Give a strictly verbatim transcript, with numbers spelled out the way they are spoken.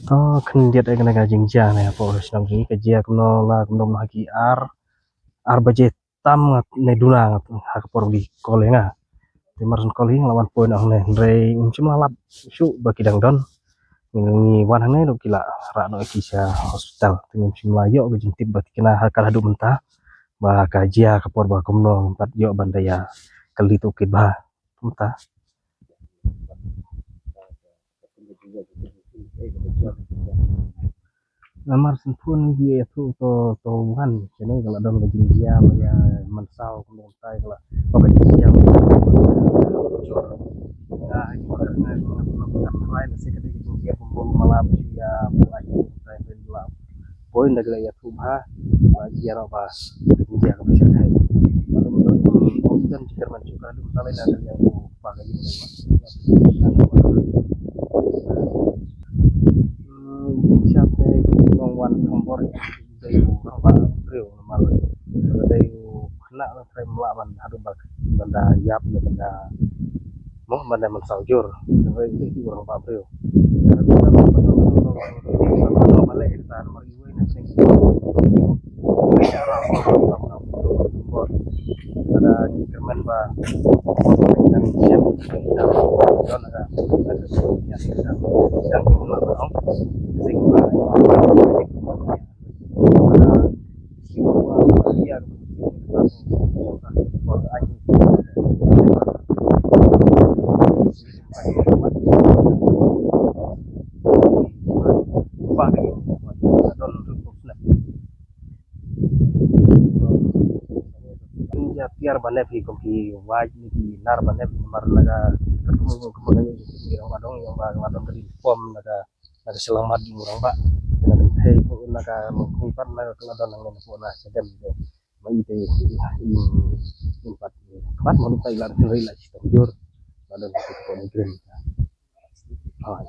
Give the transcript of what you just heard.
To khyndiat ïa kane ka jingjia ne hapoh shnong jong ngi, ka jia kumno la kumno ha ki ar, ar baje tam ngat ne duna ngat ha ka por ba ki call ïa nga. Te mar shu call ïa nga la wan poi noh hangne, hynrei ngim shym la lap shuh ba ki dang don. Ngi wan hangne ruh ki la rah noh ïa ki sha hospital. Te ngim shym la ïoh ka jingtip ba thikna ha ka haduh mynta ba ka jia ka por ba kumno, ngim pat ïoh ban da ïa kylli tohkit bha mynta. Namar shen phone ngi ïathuh to, to wan shane ka la don ka jingjia ba ïa mynsaw kumno kumtai ka la, to ka jingjia ba ïa mynsaw. Nga ha ki ba ka nga nga nga try lehse ka dei ka jingjia ba mala ba shu ïa buaid kumtai ba la poi nda ka la ïathuh bha ba ïa ba ka jingjia ka ba shu hai. Ba dum dum ong jan jingkyrmen shu ka dum ta lei na ka ïa ba ka ïa ba. Hmm, siap te nong wan khambor dei u rangbah briew namar dei u khynnah la trei mlah ban haduh bak ban da ïap ne ban da mo ban da mynsaw jur. Dei u rangbah briew. Ba leh ta namar iwei ne seng. Ada kyrmen ba dan siap dan don ada Ïa tiar ba nep hi kum ki wai ni ki nar ba nep hi mar na ka kum kum ka ïa ki rong ba dong ïa ba ba dong ka di pom na ka na ka shlong mat di rong ba na ka thei ko na ka mo ki pat na ka la don na ka po na sedem de ma i te i pat pat mo ta i la ri la ci tam jur ba don ka ko ni grim. Hai.